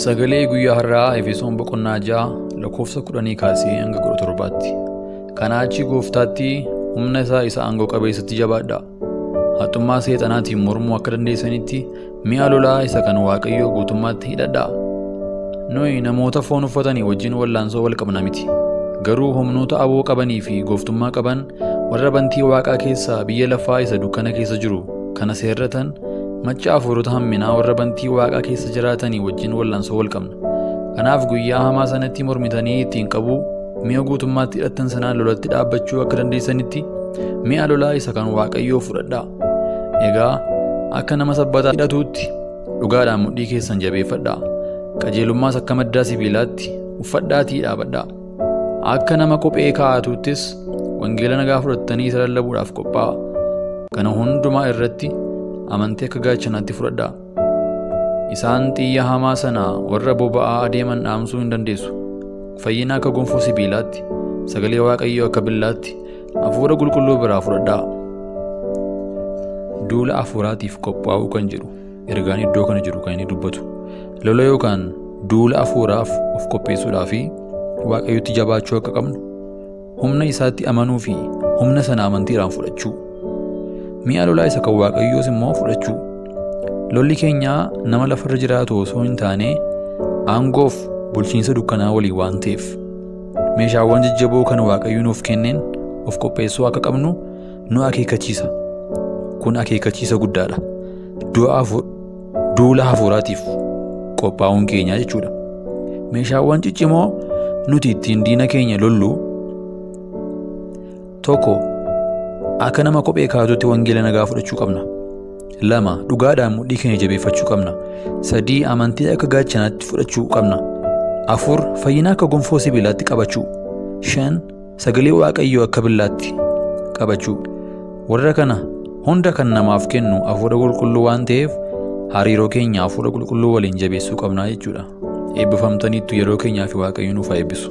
Sagalee guyyaa har'aa Efesoon boqonnaa 6 lakkoofsa 10 kaasee hanga 17tti. Kanaa achi Gooftaatti humna isaa isa aangoo qabeessatti jabaadhaa. Haxxummaa seexanaatiin mormuu akka dandeessanitti mi'a lolaa isa kan Waaqayyoo guutummaatti hidhadhaa. Nuyi namoota foon uffatanii wajjin wallaansoo wal qabna miti. Garuu humnoota aboo qabanii fi gooftummaa qaban warra bantii Waaqaa keessaa biyya lafaa isa dukkana keessa jiru kana seerratan macca hafuurota hamminaa warra bantii Waaqaa keessa jiraatanii wajjin wallaansoo wal qabna. Kanaaf guyyaa hamaa sanatti mormitanii ittiin qabuu mi'a guutummaatti hidhattan sanaan lolatti dhaabbachuu akka dandeessanitti mi'a lolaa isa kan Waaqayyoo fudhadhaa. Egaa akka nama sabbataa hidhatuutti dhugaadhaan mudhii keessan jabeeffadhaa. Qajeelummaas akka maddaa sibiilaatti uffadhaatii dhaabadhaa. Akka nama kophee kaa'atuuttis wangeela nagaa fudhattanii isa lallabuudhaaf qophaa'a. Kana hundumaa irratti amantii akka gaachanaatti fudhadhaa. Isaan xiyya hamaa sana warra boba'aa adeeman dhaamsuu hin dandeessu. Fayyina akka gonfoo sibiilaatti, sagalee Waaqayyoo akka billaatti, hafuura qulqulluu biraa fudhadhaa. Duula hafuuraatiif qophaa'uu kan jedhu ergaan iddoo kana jiru kan inni dubbatu. Lola yookaan duula hafuuraaf of qopheessuudhaa fi Waaqayyotti jabaachuu akka qabnu, humna isaatti amanuu fi humna sana amantiidhaan fudhachuu. Mi'a lolaa isa kan Waaqayyoos immoo fudhachuu. Lolli keenya nama lafarra jiraatu osoo hin taane aangoof bulchiinsa dukkanaa waliin waan ta'eef meeshaawwan jajjaboo kan Waaqayyo nuuf kenneen of qopheessuu akka qabnu nu akeekkachiisa. Kun akeekkachiisa guddaadha. Duula hafuuraatiif qophaa'uun keenya jechuudha. Meeshaawwan ciccimoo nuti ittiin diina keenya lollu tokko, akka nama kophee kaa'atutti wangeela nagaa fudhachuu qabna. 2, dhugaadhaan mudhii keenya jabeeffachuu qabna. 3, amantii akka gaachanaatti fudhachuu qabna. 4, fayyina akka gonfoo sibiilaatti qabachuu. 5, sagalee Waaqayyoo akka billaatti qabachuu. Warra kana hunda kan namaaf kennu hafuura qulqulluu waan ta'eef hariiroo keenya hafuura qulqulluu waliin jabeessuu qabna jechuudha. Eebbifamtaniittu yeroo keenyaa fi Waaqayyo nuuf haa eebbisu.